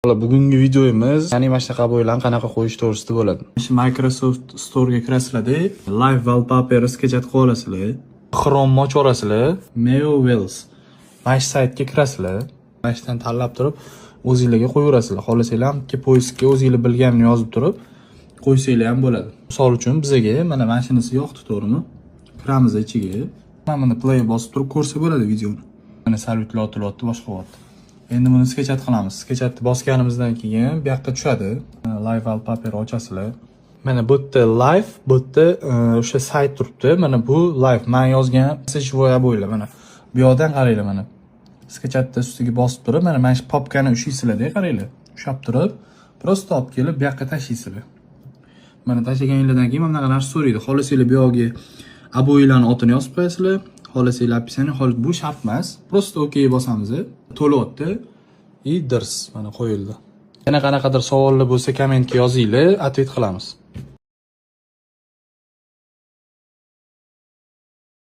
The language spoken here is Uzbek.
Bugungi videomiz, ya'ni mana shunaqa обой larni qanaqa qo'yish to'g'risida bo'ladi. Shu Microsoft Store'ga kirasizlarda, Live Wallpaper скачать qilib olasizlar. Chrome ochib olasizlar, Mayo Wells. Mana shu saytga kirasizlar. Mana shu yerdan tanlab turib, o'zinglarga qo'yaverasizlar. Xohlasanglar ham поиск ga o'zinglar bilganini yozib turib qo'ysanglar ham bo'ladi. Misol uchun, bizaga mana shunisi yoqdi, to'g'rimi? Kiramiz ichiga. Mana buni play bosib turib ko'rsa bo'ladi videoni. Mana salyutlar otilyapti, boshqa bo'lyapti. Endi buni скачать qilamiz. Скачать bosganimizdan keyin bu yoqqa tushadi. Live Wallpaper ochasizlar. Mana bu yerda live, bu yerda o'sha sayt turibdi. Mana bu live men yozgan сетевой обой lar mana. Bu yoqdan qaranglar mana. Скачать ustiga bosib turib, mana shu papkani ushlaysizlar-da, qaranglar. Ushlab turib, просто olib kelib bu yoqqa tashlaysizlar. Mana tashlaganinglardan keyin mana bunaqa narsa so'raydi. Xohlasanglar, bu yog'iga обой larni otini yozib qo'yasizlar. Xohlasanglar, описание, bu shart emas. Просто OK bosamiz. To'lyapti. И dirs mana qo'yildi. Yana qanaqadir savollar bo'lsa, kommentga yozinglar, ответ qilamiz.